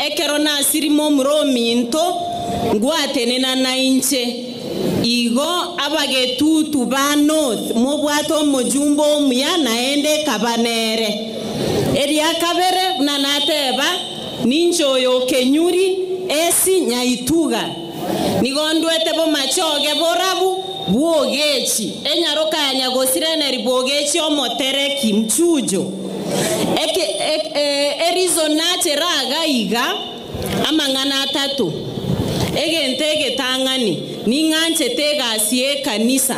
ekero nasiri momura ominto, ngwatenena nainche. Igo abagetutu ba North mobwate omojumbe omuya naende ekaba nere. Eria kabere buna nateba, ninche oyo Kenyuri esi Nyaituga. Nigo ndwete bomachoge borabu bw'ogechi, enyaroka ya nyagosireneri bw'ogechi omotereki, mchujo. Eke, e, erizo nachera iga iga, amang'ana atato. Egento egetang'ani, ning'anchete egasi y'ekanisa.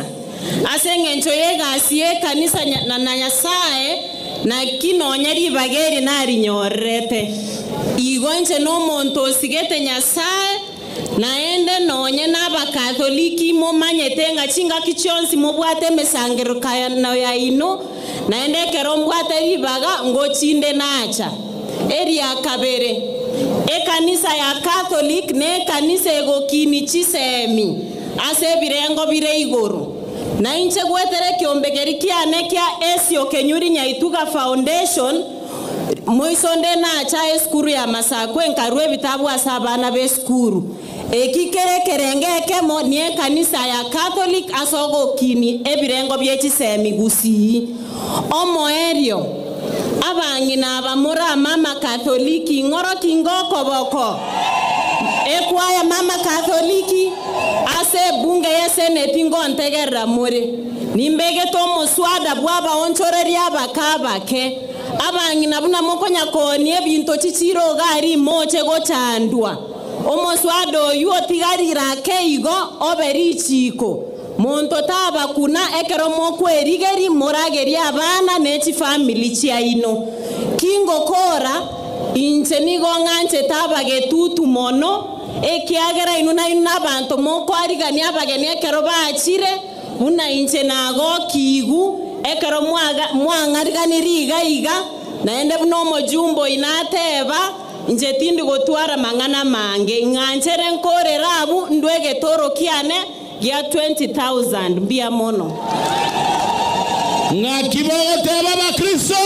Ase engencho y'egasi y'ekanisa na na Nyasae, naki nonya ribaga eri narinyorerete. Igo inche nomonto osigete Nyasae, naende nonye n'Abakatholiki momanyete ng'a chingaki chionsi mobwate emesangererekano yaino, naende ekero mbwate ribaga ngochinde nacha. Eria kabere, ekanisa ya Catholic nekanisa egokini chisemi ase ebirengo bire igoro. Na inche goetera ekiombe keria kiane kia Esio Kenyuri Nyaituga Foundation, moiso nde nacha esukuru ya Masakwe nkarua ebitabu ase abana b'esukuru. Eki kere ekerengo ekemo niekanisa ya Catholic ase ogokini ebirengo bie chisemi gusii. Omoerio, abang'ina aba more amama Katholiki ng'oroki ngokoboko ekwaya mama Katholiki ase ebunge y'eseneti ngontegerera more. Nimbegete omoswada bw'abaonchoreria abake abake, abang'ina buna mokonya koonia ebinto chichiro iga aria imoche gochandwa. Omoswada oyio otigarire ake igo obe richiiko, monto tabakuna ekero mokwerigeria moragerie abana ne chifamiri chiaino. Ki ngokora, inche nigo ng'anchete abagetutu mono, ekiagera inwe nainwe nabanto mokoarigania abageni ekero bachire, buna inche nagokigwe ekero mwang'ariganirie iga iga, naende buna omojumbe oino ateba, Inche tindi gotwara mang'ana amange, ng'anchere nkorere abwo ndwe egetoro kiane gia 20,000. Mbuya mono. Ng'aki bogoteba Abakristo?